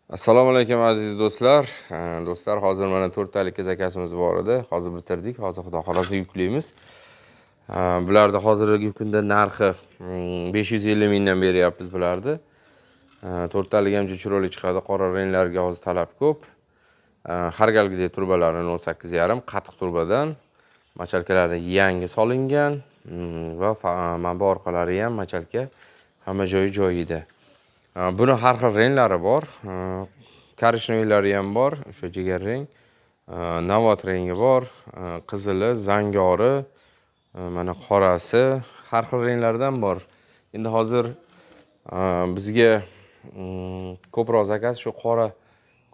Assalomu alaykum, aziz do'stlar. Do'stlar, hozir mana to'rttalik zakazimiz bor edi. Hozir bitirdik. Hozir, xudo xohlasa, yuklaymiz. Bularni hozirgi kunda narxi 550 mingdan beryapmiz bularni. To'rttalik ham juda chiroyli chiqadi. Qora ranglarga hozir talab ko'p. Har galgidek trubalari 0,8,5 qattiq trubadan. Мочалка lari yangi solingan va mana bu orqalari ham мочалка, hamma joyi joyida. Buni har xil ranglari bor. Коричневый lari ham bor, o'sha jigar rang. Navot rangi bor, qizili, zangori, mana qorasi, har xil ranglardan bor. Endi hozir bizga ko'proq zakaz shu qora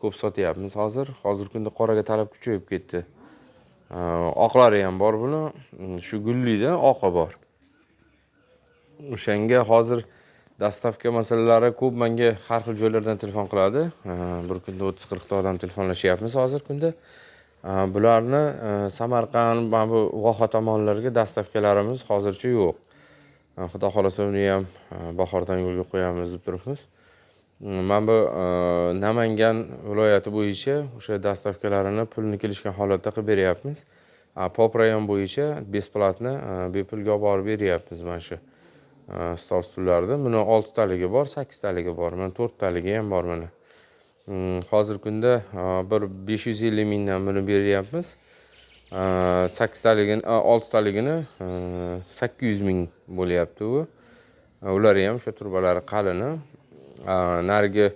ko'p sotyapmiz hozir. Hozirgi kunda qoraga talab kuchayib ketdi. Oqlari ham bor buni. Shu gullikda oqi bor. O'shanga hozir доставка masalalari ko'p, menga har xil joylardan telefon qiladi. Bir kunda 30-40 ta odam telefonlashyapmiz hozirgi kunda. Bularni Samarqand, mana bu voha tomonlarga доставка larimiz hozircha yo'q. Xudo xohlasa, uni ham bahordan yo'lga qo'yamiz deb turibmiz. Mana bu Namangan viloyati bo'yicha o'sha доставка larini pulni kelishgan holatda qilib beryapmiz. Pop rayon bo'yicha бесплатно, bepulga olib borib beryapmiz mana shu stol, stullarni. Buni oltitaligi bor, sakkiztaligi bor, mana to'rttaligi ham bor mana. Hozirgi kunda bir 550 mingdan buni beryapmiz. Sakkiztaligini, oltitaligini 800 ming bo'lyapti u. Ulari ham o'sha trubalari qalini. Narigi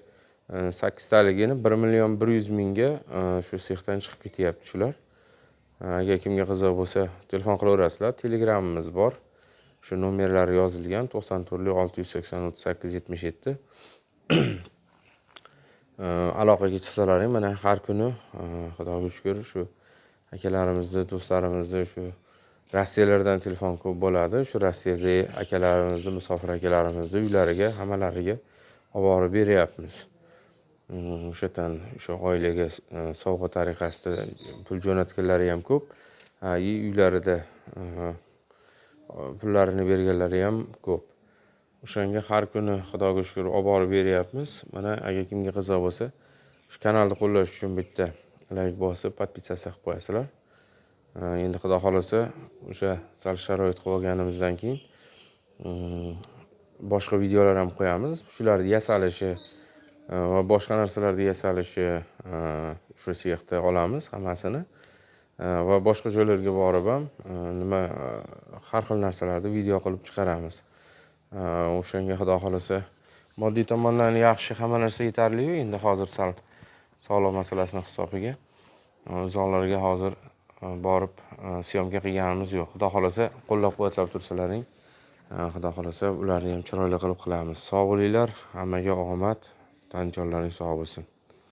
sakkiztaligini 1 100 000 ga shu sexdan chiqib ketyapti shular. Agar kimga qiziq bo'lsa, telefon qilaverasizlar. Telegramimiz bor. Shu nomerlari yozilgan: 94 680 38 77. Aloqaga chiqsalaring, mana har kuni, xudoga shukur, shu akalarimizni, do'stlarimizni, shu Rossiyalardan telefon ko'p bo'ladi. Shu Rossiyadagi akalarimizni, musofir akalarimizni uylariga, hammalariga olib borib beryapmiz. O'sha yerdan o'sha oilaga sovg'a tariqasida pul jo'natganlari ham ko'p и uylarida pullarini berganlari ham ko'p. O'shanga har kuni, xudoga shukur, olib borib beryapmiz. Mana, agar kimga qiziq bo'lsa, shu kanalni qo'llash uchun bitta layk bosib, подписаться qilib qo'yasizlar. Endi, xudo xohlasa, o'sha sal sharoit qilib olganimizdan keyin boshqa videolar ham qo'yamiz. Shularni yasalishi va boshqa narsalarni yasalishi, shu sexda olamiz hammasini va boshqa joylarga borib ham nima, har xil narsalarni video qilib chiqaramiz. O'shanga, xudo xohlasa, moddiy tomondan yaxshi, hamma narsa yetarliyu. Endi hozir sal sog'liq masalasini hisobiga uzoqlarga hozir borib съёмка qilganimiz yo'q. Xudo xohlasa, qo'llab quvvatlab tursalaring, xudo xohlasa, ularni ham chiroyli qilib qilamiz. Sog' bo'linglar, hammaga omad, tan jonlaring sog' bo'lsin.